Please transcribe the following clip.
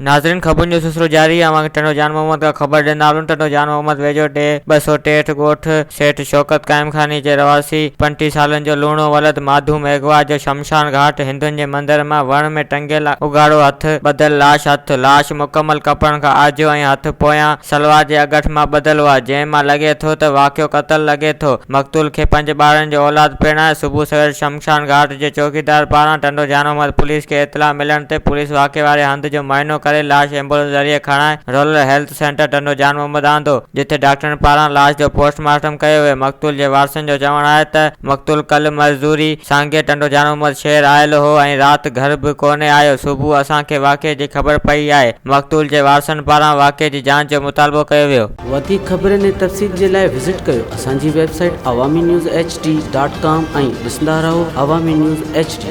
ناظرين خبرن جو سلسلو جاري آهي اوهان کي ٽنڊو جان محمد کان خبر ڏيندا هلون ٽنڊو جان محمد ويجهو ڊي 263 ڳوٺ سيٺ شوڪت قائمخاني جي رهواسي 35 سالن جو لوڻو ولد ماڌو ميگهواڙ جو شمشان گهاٽ هندن جي مندر مان وڻ ۾ ٽنگيل اگهاڙو هٿ ٻڌل لاش هٿ لاش مڪمل ڪپڙن کان آجو ۽ هٿ پويان سلوار جي اڳٺ مان ٻڌل هئا، جنهن مان لڳي ٿو ته واقعو قتل لڳي ٿو. مقتول کي پنج ٻارن جو اولاد پڻ آهي. صبح سوير شمشان گهاٽ جي چوڪيدار پاران ٽنڊو جان محمد پوليس کي اطلاع ملڻ تي پوليس واقعي واري هنڌ جو معائنو ڪري لاش ايمبولنس ذريعي کڻائي رورل هيلٿ سينٽر ٽنڊو جان محمد آندو، جتي ڊاڪٽرن پاران لاش جو پوسٽ مارٽم ڪيو ويو. مقتول جي وارثن جو چوڻ آهي ته مقتول ڪلهه مزدوري سانگي ٽنڊو جان محمد شهر آيل هو ۽ رات گهر به ڪونهي آيو، صبح اسان کي واقعي جي خبر پئي آهي. مقتول جي وارثن پاران واقعي جي جاچ جو مطالبو ڪيو ويو. وڌيڪ خبرن ۽ تفصيل جي لاء وزٽ ڪيو اسان جي website Awami news H D dot com ۽ ڏسندا رهو عوامي نيوز ايڇ ڊي.